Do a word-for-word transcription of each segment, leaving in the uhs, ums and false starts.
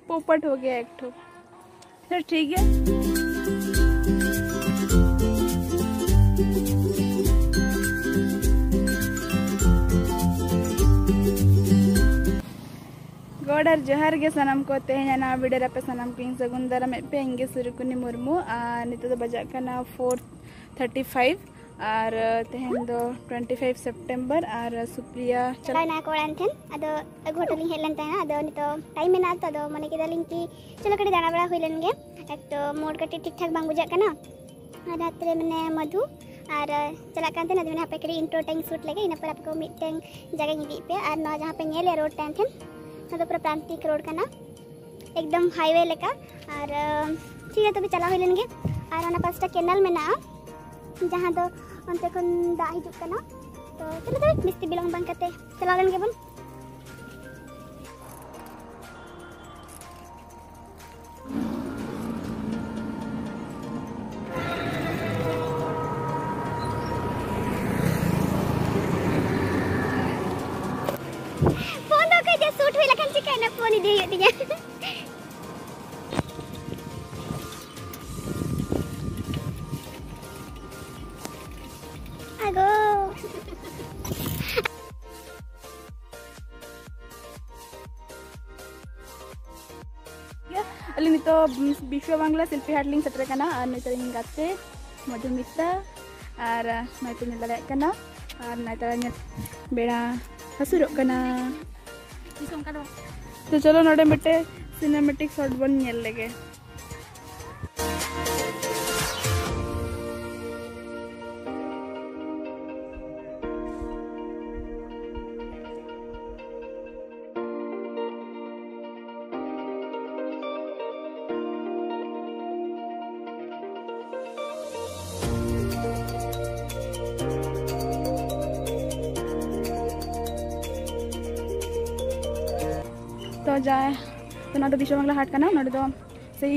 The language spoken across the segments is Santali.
पोपट हो गया एक ठो। फिर ठीक है। ᱜᱚᱰ ᱟᱨ ᱡᱚᱦᱟᱨ ᱜᱮ ᱥᱟᱱᱟᱢ ᱠᱚ᱾ ᱛᱮᱦᱮᱧᱟᱜ ᱱᱟᱣᱟ video ᱨᱮ ᱟᱯᱮ ᱥᱟᱱᱟᱢ ᱠᱚᱧ ᱥᱟᱹᱜᱩᱱ ᱫᱟᱨᱟᱢᱮᱫ ᱯᱮ᱾ ᱤᱧ ᱜᱮ ᱥᱩᱨᱩᱠᱩᱱᱤ ᱢᱩᱨᱢᱩ᱾ ᱟᱨ ᱱᱤᱛᱚᱜ ᱫᱚ ᱵᱟᱡᱟᱜ ᱠᱟᱱᱟ four thirty five᱾ ᱟᱨ ᱛᱮᱦᱮᱧ ᱫᱚ twenty five September᱾ ᱟᱨ ᱥᱩᱯᱨᱤᱭᱟ ᱪᱟᱞᱟᱣ ᱮᱱᱟ ᱠᱚ ᱚᱲᱟᱜ ᱴᱷᱮᱱ, ᱟᱫᱚ ᱟᱹᱜᱩ ᱦᱚᱴᱚ ᱞᱤᱧ ᱦᱮᱡ ᱞᱮᱱ ᱛᱟᱦᱮᱱᱟ᱾ ᱟᱫᱚ ᱱᱤᱛᱚᱜ time ᱢᱮᱱᱟᱜᱼᱟ ᱛᱚ, ᱟᱫᱚ ᱢᱚᱱᱮ ᱠᱮᱫᱟᱞᱤᱧ ᱠᱤ ᱪᱚᱞᱚ ᱠᱟᱹᱴᱤᱡ ᱫᱟᱬᱟ ᱵᱟᱲᱟ ᱦᱩᱭ ᱞᱮᱱ ᱜᱮ᱾ ᱮᱠ ᱛᱚ mood ᱠᱟᱹᱴᱤᱡ ᱴᱷᱤᱠ ᱴᱷᱟᱠ ᱵᱟᱝ ᱵᱩᱡᱷᱟᱹᱜ ᱠᱟᱱᱟ᱾ ᱟᱨ ᱦᱟᱛ ᱨᱮ ᱢᱮᱱᱟᱭᱟ ᱢᱚᱫᱷᱩ᱾ ᱟᱨ ᱪᱟᱞᱟᱜ ᱠᱟᱱ ᱛᱟᱦᱮᱱᱟ, ᱟᱫᱚ ᱢᱮᱱᱟ ᱦᱟᱯᱮ ᱠᱟᱹᱴᱤᱡ intro ᱴᱟᱜ ᱤᱧ shoot ᱞᱮᱜᱮ, ᱤᱱᱟᱹ ᱯᱚᱨ ᱟᱯᱮ ᱠᱚ ᱢᱤᱫᱴᱮᱱ ᱡᱟᱭᱜᱟᱧ ᱤᱫᱤᱭᱮᱫ ᱯᱮᱭᱟ᱾ ᱟᱨ ᱱᱚᱣᱟ ᱡᱟᱦᱟᱸ ᱯᱮ ᱧᱮᱞᱮᱫ road ᱴᱟᱜ ᱴᱷᱮᱱ, ᱱᱚᱣᱟ ᱫᱚ ᱯᱩᱨᱟᱹ ᱯᱨᱟᱱᱛᱤᱠ road ᱠᱟᱱᱟ, ᱮᱠᱫᱚᱢ highway ᱞᱮᱠᱟ᱾ ᱟᱨ ᱴᱷᱤᱠ ᱜᱮᱭᱟ, ᱛᱚᱵᱮ ᱪᱟᱞᱟᱣ ᱦᱩᱭ ᱞᱮᱱ ᱜᱮ᱾ ᱟᱨ ᱚᱱᱟ ᱯᱟᱥᱴᱟ canal ᱢᱮᱱᱟᱜᱼᱟ, ᱡᱟᱦᱟᱸ ᱫᱚ ᱚᱱᱛᱮ ᱠᱷᱚᱱ ᱫᱟᱜ ᱦᱤᱡᱩᱜ ᱠᱟᱱᱟ᱾ ᱛᱚ ᱪᱚᱞᱚ ᱛᱚᱵᱮ ᱵᱤᱥᱛᱤ ᱵᱤᱞᱚᱢ ᱵᱟᱝ ᱠᱟᱛᱮ ᱪᱟᱞᱟᱣ ᱞᱮᱱ ᱜᱮᱵᱚᱱ᱾ ᱯᱷᱳᱱ ᱫᱚ ᱚᱠᱚᱭ ᱡᱮ shoot ᱦᱩᱭ ᱞᱮᱠᱷᱟᱱ ᱪᱤᱠᱟᱹᱭᱮᱱᱟ, ᱯᱷᱳᱱ ᱤᱫᱤ ᱦᱩᱭᱩᱜ ᱛᱤᱧᱟᱹ᱾ ᱟᱜᱳ᱾ ᱟᱹᱞᱤᱧ ᱱᱤᱛᱚᱜ ᱵᱤᱥᱣᱟ ᱵᱟᱝᱞᱟ ᱥᱤᱞᱯᱤ ᱦᱟᱴ ᱞᱤᱧ ᱥᱮᱴᱮᱨ ᱟᱠᱟᱱᱟ᱾ ᱟᱨ ᱱᱩᱭ ᱛᱟᱞᱤᱧ ᱜᱟᱛᱮ ᱢᱚᱫᱷᱩᱢᱤᱛᱟ, ᱟᱨ ᱱᱚᱜᱼᱚᱭ ᱯᱮ ᱧᱮᱞ ᱫᱟᱲᱮᱭᱟᱜ ᱠᱟᱱᱟ᱾ ᱟᱨ ᱱᱚᱜᱼᱚᱭ ᱛᱟᱞᱟ ᱧᱮᱞ ᱵᱮᱲᱟ ᱦᱟᱹᱥᱩᱨᱚᱜ ᱠᱟᱱᱟ᱾ ᱛᱤᱥ ᱚᱱᱠᱟ ᱫᱚ᱾ ᱛᱚ ᱪᱚᱞᱚ ᱱᱚᱰᱮ ᱢᱤᱫᱴᱮᱡ cinematic shot ᱵᱚᱱ ᱧᱮᱞ ᱞᱮᱜᱮ᱾ ᱛᱚ ᱡᱟ, ᱛᱚ ᱱᱚᱣᱟ ᱫᱚ ᱵᱤᱥᱣᱟ ᱵᱟᱝᱞᱟ ᱦᱟᱴ ᱠᱟᱱᱟ᱾ ᱱᱚᱰᱮ ᱫᱚ ᱥᱮᱭ,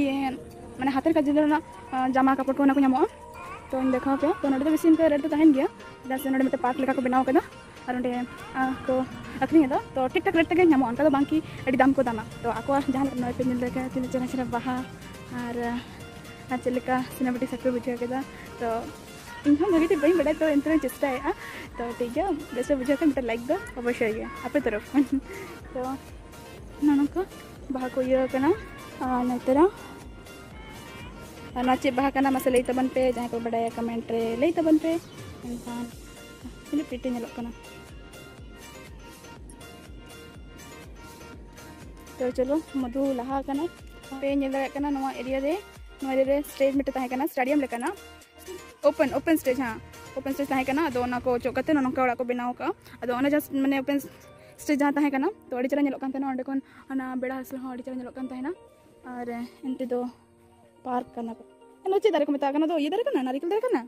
ᱢᱟᱱᱮ, ᱦᱟᱛᱮᱨ ᱠᱟᱡᱽ ᱨᱮᱱᱟᱜ, ᱟ, ᱡᱟᱢᱟ ᱠᱟᱯᱚᱲ ᱠᱚ ᱚᱱᱟ ᱠᱚ ᱧᱟᱢᱚᱜᱼᱟ᱾ ᱛᱚᱧ ᱫᱮᱠᱷᱟᱣ ᱯᱮᱭᱟ᱾ ᱛᱚ ᱱᱚᱰᱮ ᱫᱚ ᱵᱮᱥᱤ ᱤᱱᱠᱟᱹ rate ᱫᱚ ᱛᱟᱦᱮᱱ ᱜᱮᱭᱟ, ᱪᱮᱫᱟᱜ ᱥᱮ ᱱᱚᱰᱮ ᱢᱤᱫᱴᱮᱱ park ᱞᱮᱠᱟ ᱠᱚ ᱵᱮᱱᱟᱣ ᱠᱟᱫᱟ᱾ ᱟᱨ ᱚᱸᱰᱮ ᱠᱚ ᱟᱹᱠᱷᱨᱤᱧ ᱮᱫᱟ, ᱛᱚ ᱴᱷᱤᱠ ᱴᱷᱟᱠ ᱨᱮᱴ ᱛᱮᱜᱮ ᱧᱟᱢᱚᱜᱼᱟ, ᱚᱱᱠᱟ ᱫᱚ ᱵᱟᱝ ᱠᱤ ᱟᱹᱰᱤ ᱫᱟᱢ ᱠᱚ ᱫᱟᱢᱟ᱾ ᱛᱚ ᱟᱠᱚᱣᱟᱜ ᱡᱟᱦᱟᱸ ᱞᱮᱠᱟ ᱱᱚᱜᱼᱚᱭ ᱯᱮ ᱧᱮᱞ ᱫᱟᱲᱮᱭᱟᱜ ᱠᱟᱱᱟ ᱛᱤᱱᱟᱹᱜ ᱪᱮᱦᱨᱟ ᱪᱮᱦᱨᱟ ᱵᱟᱦᱟ ᱟᱨ ᱟᱨ ᱪᱮᱫ ᱞᱮᱠᱟ ᱥᱤᱱᱮᱢᱮᱴᱤᱠ ᱥᱟᱨᱠᱮᱞ ᱵᱩᱡᱷᱟᱹᱣ ᱠᱮᱫᱟ᱾ ᱛᱚ ᱤᱧ ᱦᱚᱸ ᱵᱷᱟᱹᱜᱤ ᱴᱷᱤᱠ ᱵᱟᱹᱧ ᱵᱟᱰᱟᱭᱟ, ᱛᱚ ᱮᱱᱛᱮ ᱨᱮᱦᱚᱸ ᱪᱮᱥᱴᱟᱭᱮᱫᱼᱟ᱾ ᱛᱚ ᱴᱷᱤᱠ ᱜᱮᱭᱟ, ᱵᱮᱥ ᱯᱮ ᱵᱩᱡᱷᱟᱹᱣ ᱠᱷᱟᱱ ᱢᱤᱫᱴᱮᱱ ᱞᱟᱭᱤᱠ ᱫᱚ ᱚᱵᱚᱥᱥᱳᱭ ᱜᱮ ᱟᱯᱮ ᱛᱚᱨᱚᱯ ᱠᱷᱚᱱ᱾ ᱛᱚ ᱱᱚᱜᱼᱚ ᱱᱚᱝᱠᱟ ᱵᱟᱦᱟ ᱠᱚ ᱤᱭᱟᱹ ᱠᱟᱱᱟ᱾ ᱟᱨ ᱱᱚᱛᱮ ᱨᱮ ᱟᱨ ᱱᱚᱣᱟ ᱪᱮᱫ ᱵᱟᱦᱟ ᱠᱟᱱᱟ ᱢᱟᱥᱮ ᱞᱟᱹᱭ ᱛᱟᱵᱚᱱ ᱯᱮ, ᱡᱟᱦᱟᱸᱭ ᱠᱚ ᱵᱟᱰᱟᱭᱟ ᱠᱚᱢᱮᱱᱴ ᱨᱮ ᱞᱟᱹᱭ ᱛᱟᱵᱚᱱ ᱯᱮ᱾ ᱮᱱᱠᱷᱟᱱ ᱛᱤᱱᱟᱹᱜ ᱯᱨᱤᱴᱤ ᱧᱮᱞᱚᱜ ᱠᱟᱱᱟ᱾ ᱛᱚ ᱪᱚᱞᱚ, ᱢᱚᱫᱷᱩ ᱞᱟᱦᱟ ᱟᱠᱟᱱᱟ᱾ ᱯᱮ ᱧᱮᱞ ᱫᱟᱲᱮᱭᱟᱜ ᱠᱟᱱᱟ ᱱᱚᱣᱟ ᱮᱨᱤᱭᱟ ᱨᱮ, ᱱᱚᱣᱟ ᱮᱨᱤᱭᱟ ᱨᱮ ᱥᱴᱮᱡᱽ ᱢᱤᱫᱴᱮᱱ ᱛᱟᱦᱮᱸ ᱠᱟᱱᱟ, ᱥᱴᱮᱰᱤᱭᱟᱢ ᱞᱮᱠᱟᱱᱟᱜ, ᱳᱯᱮᱱ ᱳᱯᱮᱱ ᱥᱴᱮᱡᱽ᱾ ᱦᱮᱸ, ᱳᱯᱮᱱ ᱥᱴᱮᱡᱽ ᱛᱟᱦᱮᱸ ᱠᱟᱱᱟ᱾ ᱟᱫᱚ ᱚᱱᱟ ᱠᱚ ᱚᱪᱚᱜ ᱠᱟᱛᱮ ᱱᱚᱜᱼᱚ ᱱᱚᱝᱠᱟ ᱚᱲᱟᱜ ᱠᱚ ᱵᱮᱱᱟᱣ ᱟᱠᱟᱫᱼᱟ᱾ ᱟᱫᱚ ᱚᱱᱟ ᱡᱟᱦᱟᱸ ᱢᱟᱱᱮ ᱳᱯᱮᱱ ᱥᱴᱮᱡᱽ ᱡᱟᱦᱟᱸ ᱛᱟᱦᱮᱸ ᱠᱟᱱᱟ, ᱛᱚ ᱟᱹᱰᱤ ᱪᱮᱦᱨᱟ ᱧᱮᱞᱚᱜ ᱠᱟᱱ ᱛᱟᱦᱮᱱᱟ᱾ ᱚᱸᱰᱮ ᱠᱷᱚᱱ ᱚᱱᱟ ᱵᱮᱲᱟ ᱦᱟᱸᱥᱩᱨ ᱦᱚᱸ ᱟᱹᱰᱤ ᱪᱮᱦᱨᱟ ᱧᱮᱞᱚᱜ ᱠᱟᱱ ᱛᱟᱦᱮᱱᱟ᱾ ᱟᱨ ᱮᱱᱛᱮ ᱫᱚ ᱯᱟᱨᱠ ᱠᱟᱱᱟ᱾ ᱚᱱᱟ ᱪᱮᱫ ᱫᱟᱨᱮ ᱠᱚ ᱢᱮᱛᱟᱜ ᱠᱟᱱᱟ? ᱫᱚ ᱤᱭᱟᱹ ᱫᱟᱨᱮ ᱠᱟᱱᱟ, ᱱᱟᱨᱤᱠᱮᱞ ᱫᱟᱨᱮ ᱠᱟᱱᱟ?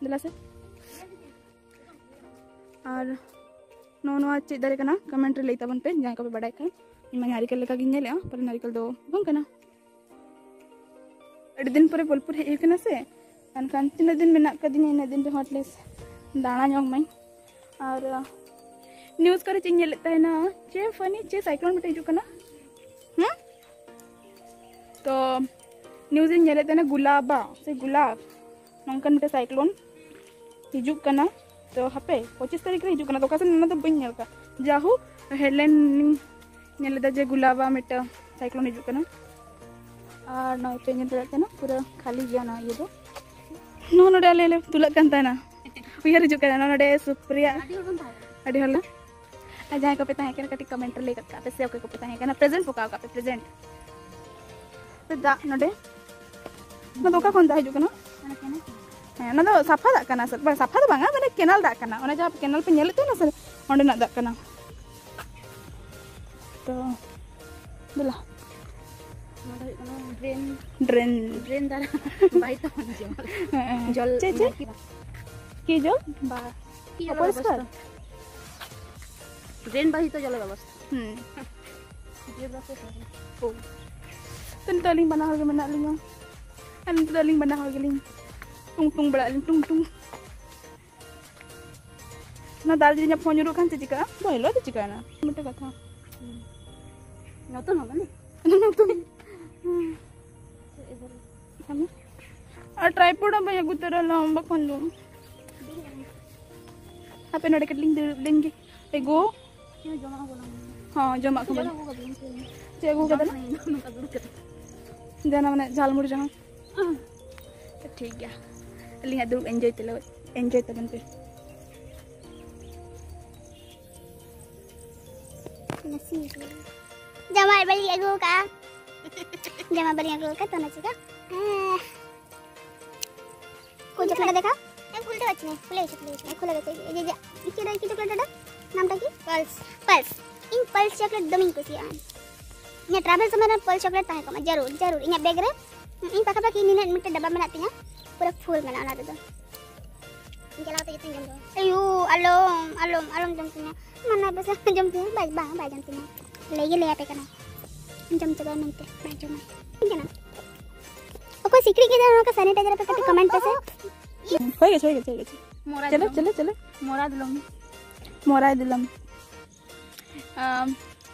ᱫᱮᱞᱟ ᱥᱮ᱾ ᱟᱨ ᱱᱚᱜᱼᱚ ᱱᱚᱣᱟ ᱪᱮᱫ ᱫᱟᱨᱮ ᱠᱟᱱᱟ? ᱠᱚᱢᱮᱱᱴ ᱨᱮ ᱞᱟᱹᱭ ᱛᱟᱵᱚᱱ ᱯᱮ, ᱡᱟᱦᱟᱸᱭ ᱠᱚᱯᱮ ᱵᱟᱰᱟᱭ ᱠᱷᱟᱱ᱾ ᱤᱧ ᱢᱟ ᱱᱟᱨᱤᱠᱮᱞ ᱞᱮᱠᱟ ᱜᱤᱧ ᱧᱮᱞᱮᱜᱼᱟ, ᱯᱟᱞᱮ ᱱᱟᱨᱤᱠᱮᱞ ᱫᱚ ᱵᱟᱝ ᱠᱟᱱᱟ᱾ ᱟᱹᱰᱤ ᱫᱤᱱ ᱯᱚᱨᱮ ᱵᱳᱞᱯᱩᱨ ᱦᱮᱡ ᱦᱩᱭ ᱠᱟᱱᱟ ᱥᱮ, ᱮᱱᱠᱷᱟᱱ ᱛᱤᱱᱟᱹᱜ ᱫᱤᱱ ᱢᱮᱱᱟᱜ ᱠᱟᱫᱤᱧᱟ, ᱤᱱᱟᱹᱜ ᱫᱤᱱ ᱨᱮᱦᱚᱸ ᱟᱴᱞᱤᱥᱴ ᱫᱟᱬᱟ ᱧᱚᱜ ᱢᱟᱹᱧ᱾ ᱟᱨ ᱱᱤᱭᱩᱡᱽ ᱠᱚᱨᱮ ᱪᱮᱫ ᱤᱧ ᱧᱮᱞᱮᱫ ᱛᱟᱦᱮᱱᱟ, ᱪᱮ ᱯᱷᱟᱱᱤ ᱪᱮ ᱥᱟᱭᱠᱞᱳᱱ ᱢᱤᱫᱴᱮᱡ ᱦᱤᱡᱩᱜ ᱠᱟᱱᱟ᱾ ᱦᱮᱸ, ᱛᱚ ᱱᱤᱭᱩᱡᱽ ᱤᱧ ᱧᱮᱞᱮᱫ ᱛᱟᱦᱮᱱᱟ ᱜᱩᱞᱟᱵᱟ ᱥᱮ ᱜᱩᱞᱟᱵ, ᱱᱚᱝᱠᱟᱱ ᱢᱤᱫᱴᱮᱡ ᱥᱟᱭᱠᱞᱳᱱ ᱦᱤᱡᱩᱜ ᱠᱟᱱᱟ᱾ ᱛᱚ ᱦᱟᱯᱮ, ᱯᱚᱸᱪᱤᱥ ᱛᱟᱹᱨᱤᱠᱷ ᱨᱮ ᱦᱤᱡᱩᱜ ᱠᱟᱱᱟ, ᱛᱚ ᱚᱠᱟ ᱥᱮᱫ ᱚᱱᱟ ᱫᱚ ᱵᱟᱹᱧ ᱧᱮᱞ ᱠᱟᱜ᱾ ᱡᱟᱦᱳᱠ, ᱦᱮᱰᱞᱟᱭᱤᱱ ᱤᱧ ᱧᱮᱞ ᱞᱮᱫᱟ ᱡᱮ ᱜᱩᱞᱟᱵᱟ ᱢᱤᱫᱴᱟᱝ ᱥᱟᱭᱠᱞᱳᱱ ᱦᱤᱡᱩᱜ ᱠᱟᱱᱟ᱾ ᱟᱨ ᱱᱚᱜᱼᱚᱭ ᱯᱮ ᱧᱮᱞ ᱫᱟᱲᱮᱭᱟᱜ ᱠᱟᱱᱟ, ᱯᱩᱨᱟᱹ ᱠᱷᱟᱹᱞᱤ ᱜᱮᱭᱟ ᱱᱚᱣᱟ ᱤᱭᱟᱹ ᱫᱚ᱾ ᱱᱚᱣᱟ ᱱᱚᱰᱮ ᱟᱞᱮ ᱞᱮ ᱛᱩᱞᱟᱹᱜ ᱠᱟᱱ ᱛᱟᱦᱮᱱᱟ, ᱩᱭᱦᱟᱹᱨ ᱦᱤᱡᱩᱜ ᱠᱟᱱᱟ, ᱱᱚᱣᱟ ᱱᱚᱰᱮ ᱥᱩᱯᱨᱤᱭᱟ ᱟᱹᱰᱤ ᱦᱚᱲ ᱵᱚᱱ ᱛᱟᱦᱮᱸ ᱠᱟᱱᱟ᱾ ᱟᱹᱰᱤ ᱦᱚᱲ ᱞᱮ᱾ ᱟᱨ ᱡᱟᱦᱟᱸᱭ ᱠᱚᱯᱮ ᱛᱟᱦᱮᱸ ᱠᱟᱱᱟ, ᱠᱟᱹᱴᱤᱡ ᱠᱚᱢᱮᱱᱴ ᱨᱮ ᱞᱟᱹᱭ ᱠᱟᱜ ᱯᱮ ᱥᱮ, ᱚᱠᱚᱭ ᱠᱚᱯᱮ ᱛᱟᱦᱮᱸ ᱠᱟᱱᱟ, ᱯᱨᱮᱡᱮᱱᱴ ᱯᱚᱠᱟᱣ ᱠᱟᱜ ᱯᱮ, ᱯᱨᱮᱡᱮᱱᱴ᱾ ᱫᱟᱜ ᱱᱚᱰᱮ, ᱚᱱᱟ ᱫᱚ ᱚᱠᱟ ᱠᱷᱚᱱ ᱫᱟᱜ ᱦᱤᱡᱩᱜ ᱠᱟᱱᱟ? ᱦᱮᱸ, ᱚᱱᱟ ᱫᱚ ᱥᱟᱯᱷᱟ ᱫᱟᱜ ᱠᱟᱱᱟ ᱥᱮ? ᱵᱟᱝ, ᱥᱟᱯᱷᱟ ᱫᱚ ᱵᱟᱝᱟ, ᱢᱟᱱᱮ ᱠᱮᱱᱟᱞ ᱫᱟᱜ ᱠᱟᱱᱟ, ᱚᱱᱟ ᱡᱟᱦᱟᱸ ᱠᱮᱱᱟᱞ ᱯᱮ ᱧᱮᱞᱮᱫ ᱛᱟᱦᱮᱱᱟ ᱥᱮ, ᱚᱸᱰᱮᱱᱟᱜ ᱫᱟᱜ ᱠᱟᱱᱟ᱾ ᱛᱚ ᱫᱮᱞᱟ᱾ ᱱᱚᱣᱟ ᱫᱚ ᱦᱩᱭᱩᱜ ᱠᱟᱱᱟ ᱰᱨᱮᱱ᱾ ᱰᱨᱮᱱ᱾ ᱰᱨᱮᱱ ᱫᱟᱨᱟ ᱵᱟᱭ ᱛᱟᱦᱮᱱ ᱡᱮᱢᱚᱱ᱾ ᱦᱮᱸ, ᱦᱮᱸ᱾ ᱡᱚᱞ ᱪᱮᱫ, ᱪᱮᱫ? ᱱᱟᱞᱠᱤ ᱵᱟ-, ᱠᱤ ᱡᱚᱞ? ᱵᱟ-, ᱠᱤ ᱡᱚᱞ ᱚᱯᱚᱨᱤᱥᱠᱟᱨ? ᱵᱮᱵᱚᱥᱛᱷᱟ? ᱰᱨᱮᱱ ᱵᱟᱹᱦᱤ ᱛᱚ ᱡᱚᱞ ᱵᱮᱵᱚᱥᱛᱷᱟ᱾ ᱦᱩᱸ᱾ ᱡᱤᱭᱟᱹᱲ ᱵᱟᱥᱮ ᱦᱚᱲ᱾ ᱳ᱾ ᱛᱚ ᱱᱤᱛᱚᱜ ᱟᱹᱞᱤᱧ ᱵᱟᱱᱟ ᱦᱚᱲ ᱜᱮ ᱢᱮᱱᱟᱜ ᱞᱤᱧᱟ᱾ ᱟᱨ ᱱᱤᱛᱚᱜ ᱫᱚ ᱟᱹᱞᱤᱧ ᱵᱟᱱᱟ ᱦᱚᱲ ᱜᱮᱞᱤᱧ ᱴᱩᱝ ᱴᱩᱝ ᱵᱟᱲᱟᱜ ᱟᱹᱞᱤᱧ, ᱴᱩᱝ ᱴᱩᱝ᱾ ᱚᱱᱟ ᱫᱟᱨᱡᱤᱞᱤᱝ ᱨᱮᱱᱟᱜ ᱯᱷᱳᱱ ᱧᱩᱨᱩᱜ ᱠᱷᱟᱱ ᱪᱮᱫ ᱪᱤᱠᱟᱹᱜᱼᱟ? ᱵᱟᱹᱧ ᱞᱟᱹᱭ ᱫᱚ ᱪᱤᱠᱟᱹᱭᱮᱱᱟ? ᱢᱤᱫᱴᱮᱡ ᱠᱟᱛᱷᱟ᱾ ᱱᱚᱛᱩᱱ ᱦᱚᱸ ᱠᱟᱱᱟ? ᱱᱚᱛᱩᱱ᱾ ᱦᱟᱢᱮ᱾ ᱟᱨ ᱴᱨᱟᱭᱯᱚᱰ ᱦᱚᱸ ᱵᱟᱹᱧ ᱟᱹᱜᱩ ᱛᱚᱨᱟ ᱞᱮᱫᱟ ᱵᱟᱠᱷᱟᱱ ᱫᱚ᱾ ᱦᱟᱯᱮ ᱱᱚᱰᱮ ᱠᱟᱹᱴᱤᱡ ᱞᱤᱧ ᱫᱩᱲᱩᱵ ᱞᱮᱱ ᱜᱮ᱾ ᱮ ᱜᱳ᱾ ᱦᱮᱸ, ᱡᱚᱢᱟᱜ ᱦᱚᱸ ᱵᱟᱹᱱᱩᱜᱼᱟ᱾ ᱦᱚᱸ, ᱡᱚᱢᱟᱜ ᱠᱚ ᱵᱟᱹᱱᱩᱜᱼᱟ᱾ ᱟᱹᱜᱩ ᱠᱟᱹᱫᱟᱹᱧ᱾ ᱪᱮᱫ ᱟᱹᱜᱩ ᱠᱟᱫᱟ? ᱱᱚᱝᱠᱟ ᱫᱩᱲᱩᱵ ᱠᱟᱛᱮ᱾ ᱡᱟᱦᱟᱸ ᱢᱟᱱᱮ ᱡᱷᱟᱞᱢᱩᱲᱤ ᱡᱟᱦᱟᱸ᱾ ᱴᱷᱤᱠ ᱜᱮᱭᱟ, ᱟᱹᱞᱤᱧᱟᱜ ᱫᱩᱲᱩᱵ ᱮᱱᱡᱚᱭ ᱛᱮᱞᱮ, ᱮᱱᱡᱚᱭ ᱛᱟᱵᱚᱱ ᱯᱮ᱾ ᱡᱟᱢᱟ ᱵᱟᱹᱞᱤᱧ ᱟᱹᱜᱩ ᱠᱟᱜᱼᱟ᱾ ᱡᱟᱢᱟ ᱵᱟᱹᱞᱤᱧ ᱟᱹᱜᱩ ᱠᱟᱜᱼᱟ, ᱛᱚ ᱚᱱᱟ ᱪᱤᱠᱟ? ᱦᱮᱸ᱾ ᱠᱚ ᱪᱚᱠᱞᱮᱴ ᱫᱮᱠᱷᱟ? ᱮᱢ ᱠᱷᱩᱞᱛᱮ ᱯᱟᱨᱪᱷᱤ ᱱᱟ, ᱠᱷᱩᱞᱮ ᱦᱚᱪᱚ, ᱠᱷᱩᱞᱮ ᱦᱚᱪᱚ᱾ ᱠᱷᱩᱞᱮ ᱜᱮᱪᱮ᱾ ᱤᱭᱟᱹ, ᱤᱭᱟᱹ, ᱪᱮᱫ ᱪᱚᱠᱞᱮᱴ ᱚᱰᱟ? ᱱᱟᱢᱴᱟ ᱠᱤ? ᱯᱟᱞᱥ᱾ ᱯᱟᱞᱥ᱾ ᱤᱧ ᱯᱟᱞᱥ ᱪᱚᱠᱞᱮᱴ ᱫᱚᱢᱮᱧ ᱠᱩᱥᱤᱭᱟᱜᱼᱟ᱾ ᱤᱧᱟᱹᱜ ᱴᱨᱟᱵᱷᱮᱞ ᱥᱚᱢᱚᱭ ᱨᱮ ᱯᱟᱞᱥ ᱪᱚᱠᱞᱮᱴ ᱛᱟᱦᱮᱸ ᱠᱚᱜ ᱢᱟ, ᱡᱟᱹᱨᱩᱲ, ᱡᱟᱹᱨᱩᱲ᱾ ᱤᱧᱟᱹᱜ ᱵᱮᱜᱽ ᱨᱮ, ᱤᱧ ᱯᱟᱠᱟ ᱯᱟᱠᱤ ᱱᱤᱱᱟᱹᱜ ᱢᱤᱫᱴᱮᱱ ᱰᱟᱵᱵᱟ ᱢᱮᱱᱟᱜ ᱛᱤᱧᱟ, ᱯᱩᱨᱟᱹ ᱯᱷᱩᱞ ᱢᱮᱱᱟᱜᱼᱟ ᱚᱱᱟ ᱨᱮᱫᱚ᱾ ᱤᱧ ᱪᱟᱞᱟᱣ ᱠᱟᱛᱮ ᱡᱚᱛᱚᱧ ᱡᱚᱢ ᱪᱟᱵᱟᱭᱟ᱾ ᱟᱭᱳ, ᱟᱞᱚᱢ, ᱟᱞᱚᱢ, ᱟᱞᱚᱢ ᱡᱚᱢ ᱛᱤᱧᱟ᱾ ᱢᱟᱱᱟ ᱵᱮᱥᱟ ᱡᱚᱢ ᱛᱤᱧᱟ, ᱵᱟᱭ, ᱵᱟᱝ, ᱵᱟᱭ ᱡᱚᱢ ᱛᱤᱧᱟ᱾ ᱞᱟᱹᱭ ᱜᱮ ᱞᱟᱹᱭ ᱟᱯᱮ ᱠᱟᱱᱟ, ᱡᱚᱢ ᱪᱟᱵᱟᱭ ᱢᱮᱱᱛᱮ, ᱵᱟᱭ ᱡᱚᱢᱟ᱾ ᱤᱧ ᱠᱟᱱᱟ᱾ ᱚᱠᱚᱭ ᱥᱤᱠᱲᱤᱡ ᱜᱮ ᱱᱚᱝᱠᱟ ᱥᱮᱱᱤᱴᱟᱭᱡᱟᱨ ᱟᱯᱮ ᱠᱟᱹᱴᱤᱡ ᱠᱚᱢᱮᱱᱴ ᱯᱮᱥᱮ᱾ ᱦᱳᱭ ᱜᱮ, ᱦᱳᱭ ᱜᱮ, ᱦᱳᱭ ᱜᱮ᱾ ᱢᱚᱨᱟ ᱪᱚᱞᱚ, ᱫᱤᱞᱚᱢ᱾ ᱪᱚᱞᱚ, ᱪᱚᱞᱚ᱾ ᱢᱚᱨᱟ ᱫᱤᱞᱚᱢ᱾ ᱢᱚᱨᱟ ᱫᱤᱞᱚᱢ᱾ ᱟᱢ,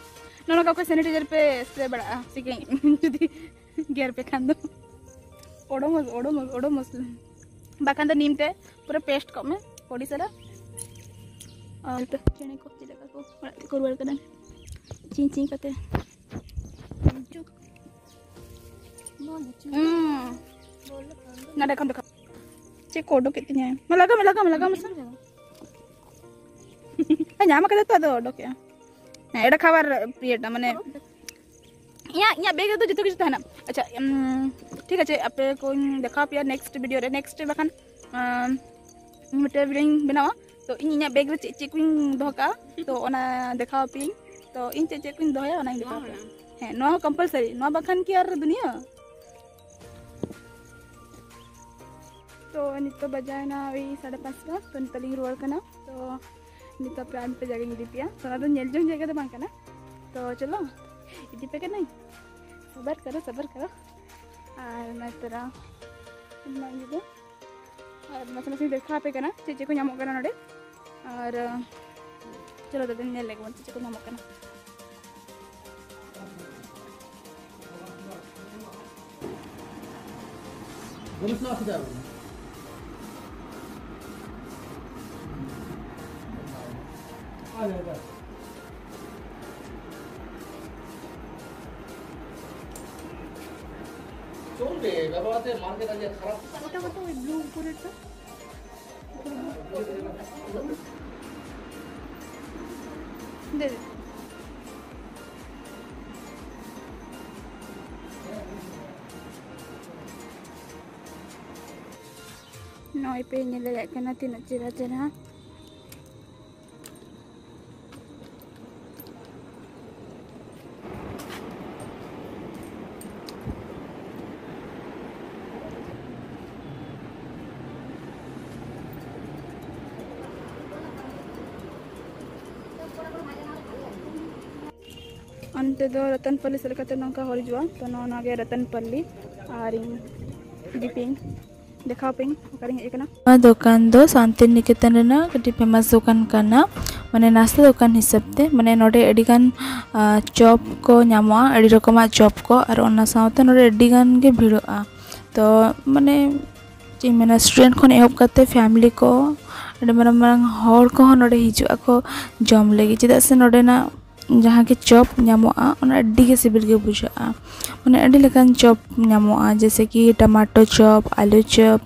ᱱᱚᱜᱼᱚ ᱱᱚᱝᱠᱟ ᱚᱠᱚᱭ ᱥᱮᱱᱤᱴᱟᱭᱡᱟᱨ ᱯᱮ ᱥᱯᱨᱮ ᱵᱟᱲᱟᱜᱼᱟ ᱥᱤᱠᱲᱤᱡ ᱡᱩᱫᱤ ᱜᱮᱨ ᱯᱮ ᱠᱷᱟᱱ ᱫᱚ? ᱚᱰᱚᱢᱚᱜ, ᱚᱰᱚᱢᱚᱜ, ᱚᱰᱚᱢᱚᱜ᱾ ᱵᱟᱠᱷᱟᱱ ᱫᱚ ᱱᱤᱢ ᱛᱮ ᱯᱩᱨᱟᱹ ᱯᱮᱥᱴ ᱠᱚᱜ ᱢᱮ ᱵᱚᱰᱤ ᱥᱟᱨᱟ᱾ ᱟᱨ ᱱᱤᱛᱚᱜ ᱪᱮᱬᱮ ᱠᱚ ᱪᱮᱫ ᱞᱮᱠᱟ ᱠᱚ ᱚᱲᱟᱜ ᱛᱮᱠᱚ ᱨᱩᱣᱟᱹᱲ ᱠᱟᱱᱟ, ᱪᱤᱝ ᱪᱤᱝ ᱠᱟᱛᱮ᱾ ᱦᱩᱸ᱾ ᱱᱚᱰᱮ ᱠᱷᱚᱱ ᱫᱮᱠᱷᱟᱣ᱾ ᱪᱮᱫ ᱠᱚ ᱚᱰᱚᱠᱮᱫ ᱛᱤᱧᱟᱹ? ᱢᱟ ᱞᱟᱜᱟᱣ ᱢᱮ, ᱞᱟᱜᱟᱣ ᱢᱮ, ᱞᱟᱜᱟᱣ ᱢᱮᱥᱮ᱾ ᱧᱟᱢ ᱠᱟᱫᱟ ᱛᱚ, ᱟᱫᱚ ᱚᱰᱚᱠᱮᱜᱼᱟ᱾ ᱦᱮᱸ, ᱮᱴᱟᱜ ᱠᱷᱟᱵᱟᱨ ᱤᱭᱟᱹᱴᱟ, ᱢᱟᱱᱮ, ᱤᱧᱟᱹᱜ, ᱤᱧᱟᱹᱜ ᱵᱮᱜᱽ ᱨᱮᱫᱚ ᱡᱚᱛᱚ ᱠᱤᱪᱷᱩ ᱛᱟᱦᱮᱱᱟ᱾ ᱟᱪᱪᱷᱟ, ᱩᱢ, ᱴᱷᱤᱠ ᱟᱪᱷᱮ, ᱟᱯᱮ ᱠᱚᱧ ᱫᱮᱠᱷᱟᱣ ᱯᱮᱭᱟ ᱱᱮᱠᱥᱴ ᱵᱷᱤᱰᱤᱭᱳ ᱨᱮ, ᱱᱮᱠᱥᱴ ᱵᱟᱠᱷᱟᱱ, ᱟᱢ, ᱤᱧ ᱢᱤᱫᱴᱮᱱ ᱵᱷᱤᱰᱤᱭᱳᱧ ᱵᱮᱱᱟᱣᱟ᱾ ᱛᱚ, ᱤᱧ ᱤᱧᱟᱹᱜ ᱵᱮᱜᱽ ᱨᱮ ᱪᱮᱫ ᱪᱮᱫ ᱠᱚᱧ ᱫᱚᱦᱚ ᱠᱟᱜᱼᱟ, ᱛᱚ, ᱚᱱᱟ ᱫᱮᱠᱷᱟᱣ ᱟᱯᱮᱭᱟᱹᱧ᱾ ᱛᱚ, ᱤᱧ ᱪᱮᱫ ᱪᱮᱫ ᱠᱚᱧ ᱫᱚᱦᱚᱭᱟ, ᱚᱱᱟᱧ ᱫᱮᱠᱷᱟᱣ ᱟᱯᱮᱭᱟ᱾ ᱦᱮᱸ, ᱱᱚᱣᱟ ᱦᱚᱸ ᱠᱚᱢᱯᱟᱞᱥᱟᱨᱤ, ᱱᱚᱣᱟ ᱵᱟᱠᱷᱟᱱ ᱠᱤ ᱟᱨ ᱫᱩᱱᱤᱭᱟᱹ? ᱛᱚ, ᱱᱤᱛᱚᱜ ᱵᱟᱡᱟᱣᱮᱱᱟ ᱳᱭ ᱥᱟᱲᱮ ᱯᱟᱸᱪᱴᱟ᱾ ᱛᱚ, ᱱᱤᱛᱚᱜ ᱞᱤᱧ ᱨᱩᱣᱟᱹᱲ ᱠᱟᱱᱟ᱾ ᱛᱚ, ᱱᱤᱛᱚᱜ ᱯᱮ ᱟᱨ ᱢᱤᱫᱴᱮᱡ ᱡᱟᱭᱜᱟᱧ ᱤᱫᱤ ᱯᱮᱭᱟ᱾ ᱛᱚ, ᱚᱱᱟ ᱫᱚ ᱧᱮᱞ ᱡᱚᱝ ᱡᱟᱭᱜᱟ ᱫᱚ ᱵᱟᱝ ᱠᱟᱱᱟ᱾ ᱛᱚ, ᱪᱚᱞᱚ, ᱤᱫᱤ ᱯᱮ ᱠᱟᱹᱱᱟᱹᱧ᱾ ᱥᱟᱵᱟᱨ ᱠᱟᱨᱚ, ᱥᱟᱵᱟᱨ ᱠᱟᱨᱚ᱾ ᱟᱨ ᱱᱚᱛᱮ ᱨᱮ ᱱᱚᱣᱟ ᱤᱭᱟᱹ ᱫᱚ, ᱟᱨ ᱱᱟᱥᱮ ᱱᱟᱥᱮᱧ ᱫᱮᱠᱷᱟᱣ ᱟᱯᱮ ᱠᱟᱱᱟ ᱪᱮᱫ ᱪᱮᱫ ᱠᱚ ᱧᱟᱢᱚᱜ ᱠᱟᱱᱟ ᱱᱚᱰᱮ᱾ ᱟᱨ ᱪᱚᱞᱚ ᱫᱟᱫᱟ, ᱧᱮᱞ ᱞᱮᱜᱮ ᱵᱚᱱ ᱪᱮᱫ ᱪᱮᱫ ᱠᱚ ᱧᱟᱢᱚᱜ ᱠᱟᱱᱟ᱾ চলবে, ব্যবহার আছে, মার্কেট আজকে খারাপ। ওটা কত, ওই ব্লু উপরেরটা? দে দে। ᱱᱚᱜᱼᱚᱭ ᱯᱮ ᱧᱮᱞ ᱫᱟᱲᱮᱭᱟᱜ ᱠᱟᱱᱟ ᱛᱤᱱᱟᱹᱜ ᱪᱮᱦᱨᱟ ᱪᱮᱦᱨᱟ᱾ ᱚᱱᱛᱮ ᱫᱚ ᱨᱚᱛᱚᱱᱯᱟᱞᱞᱤ ᱥᱮᱫ ᱞᱮᱠᱟᱛᱮ ᱱᱚᱝᱠᱟ ᱦᱚᱨ ᱦᱤᱡᱩᱜᱼᱟ᱾ ᱛᱚ, ᱱᱚᱜᱼᱚ ᱱᱚᱣᱟ ᱜᱮ ᱨᱚᱛᱚᱱᱯᱟᱞᱞᱤ᱾ ᱟᱨ ᱤᱧ ᱤᱫᱤ ᱯᱮᱭᱟᱹᱧ, ᱫᱮᱠᱷᱟᱣ ᱯᱮᱭᱟᱹᱧ ᱚᱠᱟᱨᱤᱧ ᱦᱮᱡ ᱟᱠᱟᱱᱟ᱾ ᱱᱚᱣᱟ ᱫᱚᱠᱟᱱ ᱫᱚ ᱥᱟᱱᱛᱤᱱᱤᱠᱮᱛᱚᱱ ᱨᱮᱱᱟᱜ ᱠᱟᱹᱴᱤᱡ ᱯᱷᱮᱢᱟᱥ ᱫᱚᱠᱟᱱ ᱠᱟᱱᱟ, ᱢᱟᱱᱮ ᱱᱟᱥᱛᱟ ᱫᱚᱠᱟᱱ ᱦᱤᱥᱟᱹᱵ ᱛᱮ᱾ ᱢᱟᱱᱮ ᱱᱚᱰᱮ ᱟᱹᱰᱤ ᱜᱟᱱ, ᱟ, ᱪᱚᱯ ᱠᱚ ᱧᱟᱢᱚᱜᱼᱟ, ᱟᱹᱰᱤ ᱨᱚᱠᱚᱢᱟᱜ ᱪᱚᱯ ᱠᱚ, ᱟᱨ ᱚᱱᱟ ᱥᱟᱶᱛᱮ ᱱᱚᱰᱮ ᱟᱹᱰᱤ ᱜᱟᱱ ᱜᱮ ᱵᱷᱤᱲᱚᱜᱼᱟ᱾ ᱛᱚ, ᱢᱟᱱᱮ ᱪᱮᱫ ᱤᱧ ᱢᱮᱱᱟ, ᱥᱴᱩᱰᱮᱱᱴ ᱠᱷᱚᱱ ᱮᱦᱚᱵ ᱠᱟᱛᱮ ᱯᱷᱮᱢᱤᱞᱤ ᱠᱚ, ᱟᱹᱰᱤ ᱢᱟᱨᱟᱝ ᱢᱟᱨᱟᱝ ᱦᱚᱲ ᱠᱚᱦᱚᱸ ᱱᱚᱰᱮ ᱦᱤᱡᱩᱜ ᱟᱠᱚ ᱡᱚᱢ ᱞᱟᱹᱜᱤᱫ, ᱪᱮᱫᱟᱜ ᱥᱮ ᱱᱚᱰᱮᱱᱟᱜ ᱡᱟᱦᱟᱸ ᱜᱮ ᱪᱚᱯ ᱧᱟᱢᱚᱜᱼᱟ, ᱚᱱᱟ ᱟᱹᱰᱤ ᱜᱮ ᱥᱤᱵᱤᱞ ᱜᱮ ᱵᱩᱡᱷᱟᱹᱜᱼᱟ᱾ ᱢᱟᱱᱮ ᱟᱹᱰᱤ ᱞᱮᱠᱟᱱ ᱪᱚᱯ ᱧᱟᱢᱚᱜᱼᱟ, ᱡᱮᱭᱥᱮ ᱠᱤ ᱴᱚᱢᱟᱴᱳ ᱪᱚᱯ, ᱟᱹᱞᱩ ᱪᱚᱯ,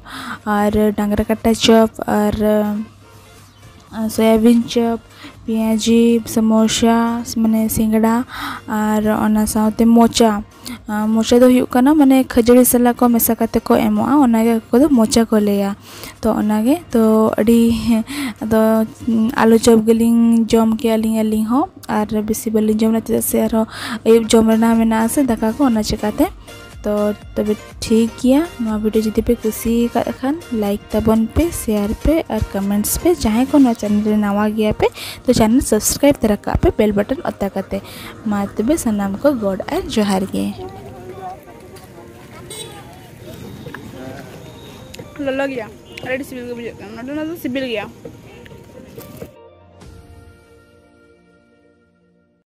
ᱟᱨ ᱰᱟᱝᱨᱟ ᱠᱟᱴᱟ ᱪᱚᱯ, ᱟᱨ ᱟᱨ ᱥᱚᱭᱟᱵᱤᱱ ᱪᱚᱯ, ᱯᱮᱸᱭᱟᱡᱤ, ᱥᱟᱢᱳᱥᱟ, ᱢᱟᱱᱮ ᱥᱤᱸᱜᱟᱲᱟ, ᱟᱨ ᱚᱱᱟ ᱥᱟᱶᱛᱮ ᱢᱚᱪᱟ᱾ ᱟᱨ ᱢᱚᱪᱟ ᱫᱚ ᱦᱩᱭᱩᱜ ᱠᱟᱱᱟ, ᱢᱟᱱᱮ ᱠᱷᱟᱹᱡᱟᱹᱲᱤ ᱥᱟᱞᱟᱜ ᱠᱚ ᱢᱮᱥᱟ ᱠᱟᱛᱮ ᱠᱚ ᱮᱢᱚᱜᱼᱟ, ᱚᱱᱟᱜᱮ ᱟᱠᱚ ᱫᱚ ᱢᱚᱪᱟ ᱠᱚ ᱞᱟᱹᱭᱟ᱾ ᱛᱚ ᱚᱱᱟᱜᱮ, ᱛᱚ ᱟᱹᱰᱤ, ᱟᱫᱚ ᱟᱞᱩ ᱪᱚᱯ ᱜᱮᱞᱤᱧ ᱡᱚᱢ ᱠᱮᱜᱼᱟ ᱟᱹᱞᱤᱧ, ᱟᱹᱞᱤᱧ ᱦᱚᱸ, ᱟᱨ ᱵᱮᱥᱤ ᱵᱟᱹᱞᱤᱧ ᱡᱚᱢ ᱞᱮᱫᱟ, ᱪᱮᱫᱟᱜ ᱥᱮ ᱟᱨᱦᱚᱸ ᱟᱹᱭᱩᱵ ᱡᱚᱢ ᱨᱮᱱᱟᱜ ᱢᱮᱱᱟᱜᱼᱟ ᱥᱮ ᱫᱟᱠᱟ ᱠᱚ, ᱚᱱᱟ ᱪᱤᱠᱟᱹᱛᱮ᱾ ᱛᱚ ᱛᱚᱵᱮ ᱴᱷᱤᱠ ᱜᱮᱭᱟ, ᱱᱚᱣᱟ ᱵᱷᱤᱰᱤᱭᱳ ᱡᱩᱫᱤ ᱯᱮ ᱠᱩᱥᱤ ᱟᱠᱟᱫ ᱠᱷᱟᱱ, ᱞᱟᱭᱤᱠ ᱛᱟᱵᱚᱱ ᱯᱮ, ᱥᱮᱭᱟᱨ ᱯᱮ ᱟᱨ ᱠᱚᱢᱮᱱᱴᱥ ᱯᱮ᱾ ᱡᱟᱦᱟᱸᱭ ᱠᱚ ᱱᱚᱣᱟ ᱪᱮᱱᱮᱞ ᱨᱮ ᱱᱟᱣᱟ ᱜᱮᱭᱟ ᱯᱮ, ᱛᱚ ᱪᱮᱱᱮᱞ ᱥᱟᱵᱥᱠᱨᱟᱭᱤᱵ ᱛᱚᱨᱟ ᱠᱟᱜ ᱯᱮ ᱵᱮᱞ ᱵᱟᱴᱚᱱ ᱚᱛᱟ ᱠᱟᱛᱮ᱾ ᱢᱟ ᱛᱚᱵᱮ ᱥᱟᱱᱟᱢ ᱠᱚ ᱜᱚᱰ ᱟᱨ ᱡᱚᱦᱟᱨ ᱜᱮ᱾ ᱞᱚᱞᱚ ᱜᱮᱭᱟ, ᱟᱹᱰᱤ ᱥᱤᱵᱤᱞ ᱜᱮ ᱵᱩᱡᱷᱟᱹᱜ ᱠᱟᱱᱟ᱾ ᱱᱚᱰᱮᱱᱟᱜ ᱫᱚ ᱥᱤᱵᱤᱞ ᱜᱮᱭᱟ᱾